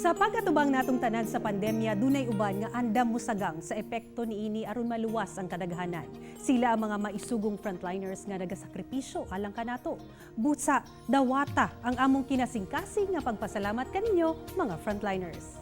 Sa pag-atubang natong tanan sa pandemya, dunay uban nga andam mosagang sa epekto niini aron maluwas ang kadaghanan. Sila ang mga maisugong frontliners nga nagasakripisyo alang kanato. Busa, dawata ang among kinasingkasing nga pagpasalamat kaninyo, mga frontliners.